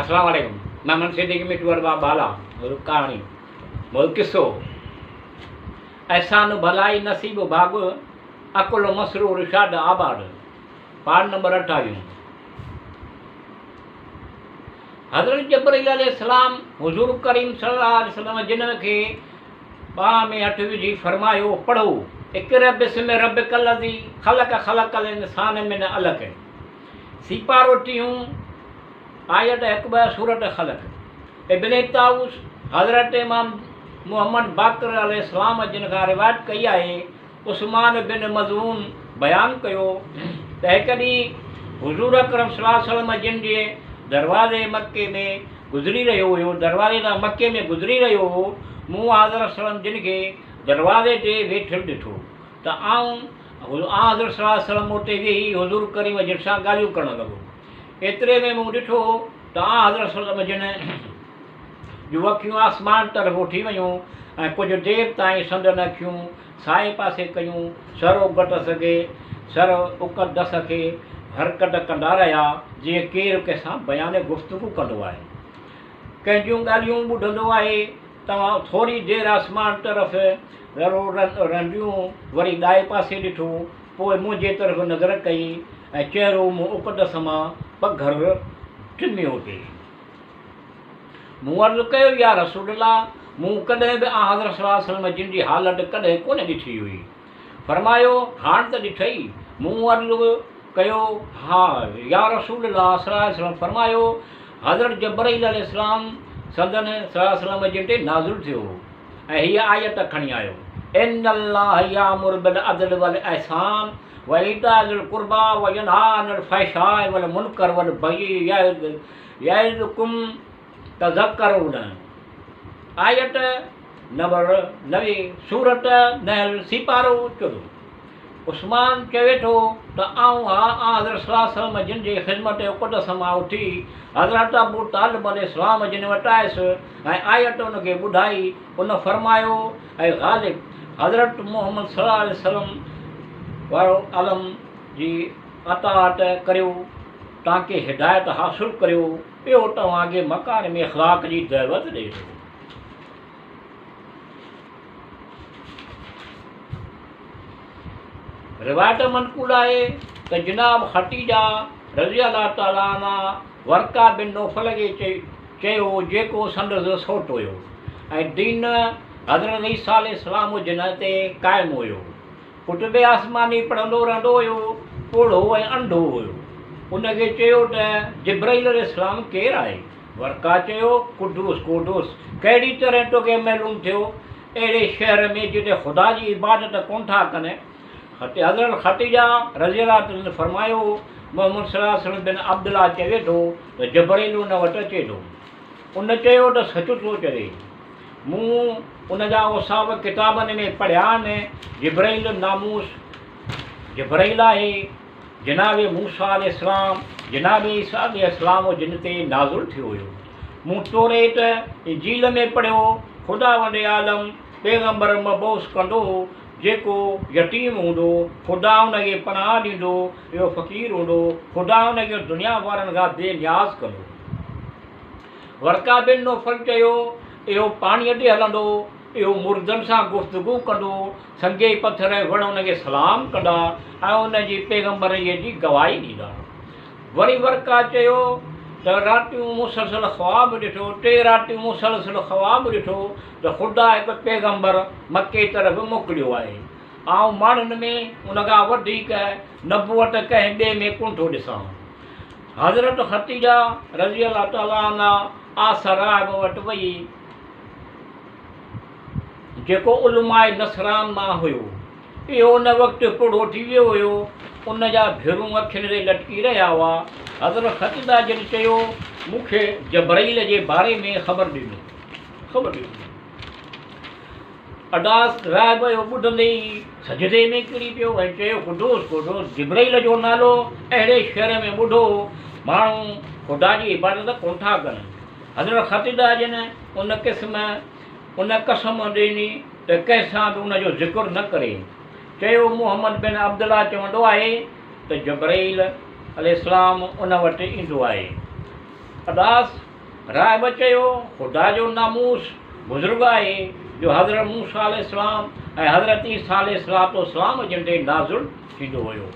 السلام عليڪم مان من صديقي مٺو ارباب بالا مولو ڪهاڻي مولو قصو احسان ڀلائي نصيب ڀاڳ عقل مسرور شاد آباد پارٽ نمبر اٺاويهون حضرت جبرئيل عليه السلام حضور ڪريم صلي الله عليه وسلم جن کي ٻانهن ۾ هٿ وجهي فرمايو پڙهو اقرأ باسم ربک الذي خلق خلق الانسان من علق سيپارو ٽيون، آيت هڪ ٻه سورة خلق. ابن طاووس حضرت امام محمد باقر عليه السلام جن کان روايت ڪئي آهي، عثمان بن مظعون بيان ڪيو ته هڪ ڏينهن حضور اڪرم صلي الله عليه وسلم جن جي دروازي مڪي ۾ گذري رهيو هيو، دروازي تان مڪي ۾ گذري رهيو هو، مون حضرت صلعم جن کي دروازي تي ويٺل ڏٺو ته آئون آنحضرت صلي الله عليه وسلم اتي ويهي حضور ڪريم جن سان ڳالهيون ڪرڻ لڳو. ايتري ۾ مون ڏٺو ته آنحضرت صلي الله عليه وسلم جن جون اکيون آسمان طرف اٿي ويون ۽ ڪجهه دير تائين سندن اکيون سائي پاسي ڪيون سر اگٽس کي سر اقدس کي حرڪت ڪندا رهيا جيئن ڪير ڪنهن سان بيان گفتگو ڪندو آهي ڪنهن جون ڳالهيون ٻڌندو آهي. توهان ٿوري دير آسمان طرف ذرو رنڊيون وري ڏائي پاسي ڏٺو، پوء منهنجي طرف نظر ڪئي ۽ چهرو مون اقدس مان پگهر ٽميو پئي. مون عرض ڪيو، يا رسول الله! مون ڪڏهن به آنحضرت صلي الله عليه وسلم جن جي حالت ڪڏهن ڪونه ڏٺي هئي. فرمايو، هاڻ ته ڏٺئي؟ مون عرض ڪيو، ها يا رسول الله صلي الله عليه وسلم فرمايو، حضرت جبرئيل عليه السلام سندن صلي الله عليه وسلم جن تي نازل ٿيو هو ۽ هيء آيت کڻي آيو، ان الله يامر بالعدل والاحسان وايتاء ذي القربي وينهي عن الفحشاء والمنڪر والبغي يعظڪم تذڪرون، آيت نمبر 90، سورة نحل، سيپارو 14. عثمان چوي ٿو ته آئون آنحضرت صلي الله عليه وسلم جن جي خدمت اقدس مان اٿي حضرت ابو طالب عليه السلام جن وٽ آيس ۽ آيت ان کي ٻڌائي، ان فرمايو، اي غالب! حضرت محمد صلي الله عليه وسلم وارو علم جي اطاعت ڪريو تاڪه هدايت حاصل ڪريو. اهو توهان کي مڪارم اخلاق جي دعوت ڏئي ٿو. روايت منقول آهي ته جناب خديجه رضي الله تعالٰي عنها ورقه بن نوفل کي چيو جيڪو سندس سوٽ هيو ۽ دين حضرت عيسيٰ عليه السلام جن تي قائم هيو. ڪتب آسماني پڙهندو رهندو هيو، پوڙهو ۽ انڌو هيو. ان کي چيو ته جبرئيل عليه السلام ڪير آهي؟ ورقه چيو، قدوس قدوس، ڪهڙي طرح توکي معلوم ٿيو؟ اهڙي شهر ۾ جتي خدا جي عبادت ڪونه ٿا ڪن. حضرت خديجه رضي الله عنها فرمايو، محمد صلي الله عليه وسلم بن عبدالله چوي ٿو ته جبرئيل ان وٽ اچي ٿو. ان چيو ته سچ ٿو چوي. مون ان جا اوصاف ڪتابن ۾ پڙهيا آهن، جبرئيل ناموس جبرئيل آهي، جناب موسيٰ عليه السلام جناب عيسيٰ عليه السلام جن تي نازل ٿيو هيو. مون توريت، انجيل ۾ پڙهيو، خداوند عالم پيغمبر مبعوث ڪندو، جيڪو يتيم هوندو، خدا ان کي پناهه ڏيندو، اهو فقير هوندو، خدا ان کي دنيا وارن کان بي نياز ڪندو. ورقه بن نوفل چيو، اهو پاڻيء تي هلندو، اهو مردن سان گفتگو ڪندو، سنگ پٿر ۽ وڻ ان کي سلام ڪندا ۽ ان جي پيغمبريء جي گواهي ڏيندا. وري ورقه چيو ته راتيون مسلسل خواب ڏٺو، ٽي راتيون مسلسل خواب ڏٺو ته خدا هڪ پيغمبر مڪي طرف موڪليو آهي. آئون ماڻهن ۾ ان کان وڌيڪ نبوت ڪنهن ٻئي ۾ ڪونه ٿو ڏسان. حضرت خديجه رضي الله تعالٰي عنها آس راهب وٽ وئي، جيڪو علماء نصران مان هيو. اهو ان وقت پوڙهو ٿي ويو هيو. ان جا ڀرون اکين تي لٽڪي رهيا هئا. حضرت خديجه جن چيو، مون کي جبرئيل جي باري ۾ خبر ڏنو. خبر ڏنو. اڊاس راهب اهو ٻڌندي ئي سجدي ۾ ڪري پيو ۽ چيو، قدوس، قدوس، جبرئيل جو نالو اهڙي شهر ۾ ٻڌو، ماڻهو خدا جي عبادت ڪونه ٿا ڪن. حضرت خديجه جن ان قسم ان قسم ڏني ته ڪنهن سان به ان جو ذڪر نه ڪري. چيو، محمد بن عبدالله چوندو آهي ته جبرئيل عليه السلام ان وٽ ايندو آهي. اداس راهب چيو، خدا جو ناموس بزرگ آهي جو حضرت موسيٰ عليه السلام ۽ حضرت عيسيٰ عليه الصلوة والسلام جن تي نازل ٿيندو هيو.